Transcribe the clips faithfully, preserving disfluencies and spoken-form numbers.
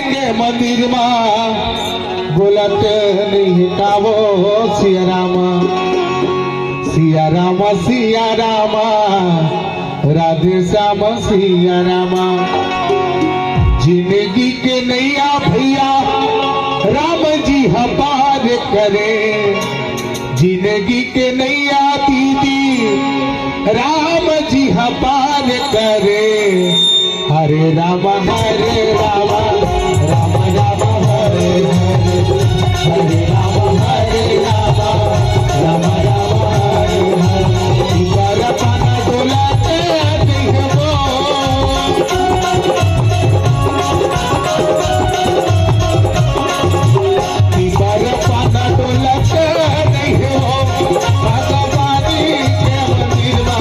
के मंदिर मा बोलत नइ हे का वो सिया राम, सिया राम, सिया राम, राधे श्याम सिया राम। जिंदगी के नैया भैया राम जी ह पार करे, जिंदगी के नैया दीदी राम जी ह पार करे। हरे राम हरे राम, राम राम हरे हरे, हरे राम हरे राम, राम राम हरे हरे। इधर पाना डोलाते देखबो, इधर पाना डोलाते देखबो, भगवानी के मंदिर मा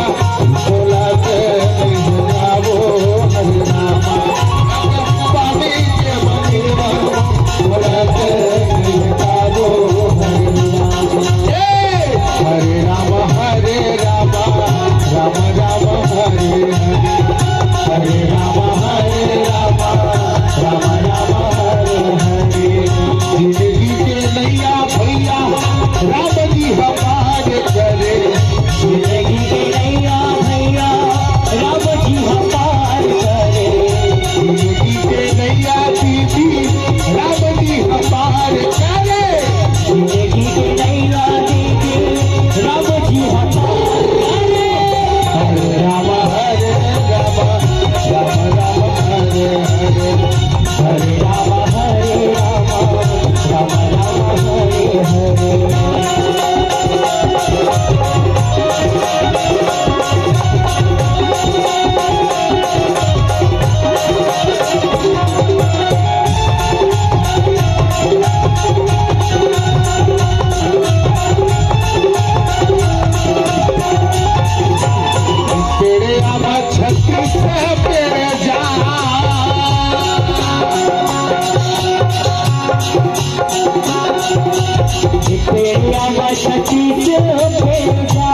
हरे राम हरे राम, राम राम हरे हरे, हरे राम हरे राम, राम राम हरे हरे। जिंदगी के नैया भैया राम जी ह पार करे, जिंदगी के नैया भैया राम जी ह पार करे, जिंदगी के नैया दीदी राम जी ह पार करे, जिंदगी के नैया दीदी राम जी ह पार करे। हरे राम हरे राम, राम राम हरे हरे, हरे राम हरे राम, राम राम हरे हरे। पेड़े आमा छत्तीस पेड़ जा, पेड़े आमा छत्तीस पेड़ जा,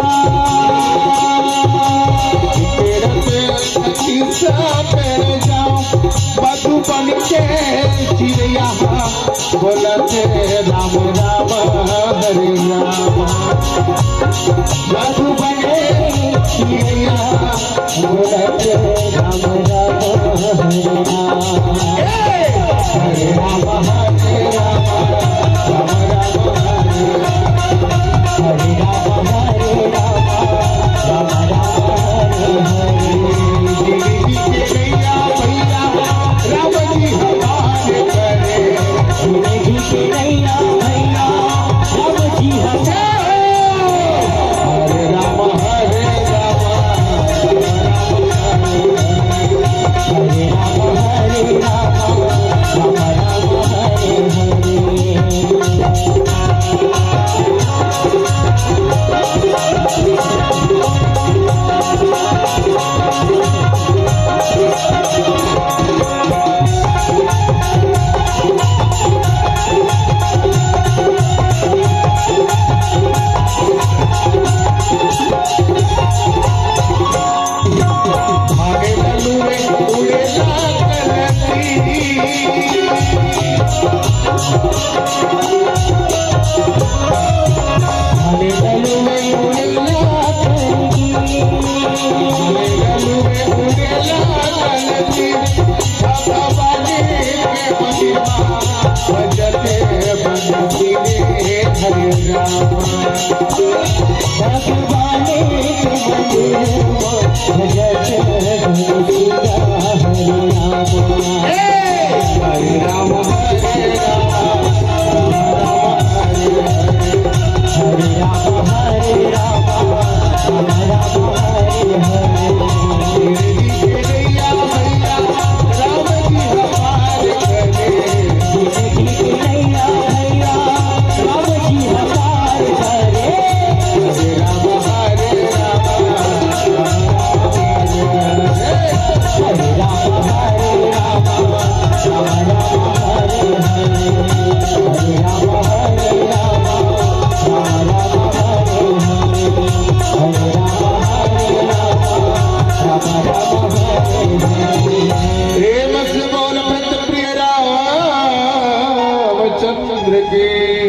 पेड़ पे छत्तीस पेड़ जा, मधुबन के चिड़िया बोलत राम राम हरे राम। मधुबन चिड़िया बोलत राम राम हरे राम। हरे राम हरे राम, राम राम हरे हरे। हरे राम हरे राम, राम राम हरे हरे। जिंदगी के नैया भैया राम जी ह पार करे, जिंदगी के नैया भैया राम जी ह पार। हरे राम हरे राम, राम राम हरे हरे। हरे राम हरे राम, राम राम हरे हरे। चंद्र के।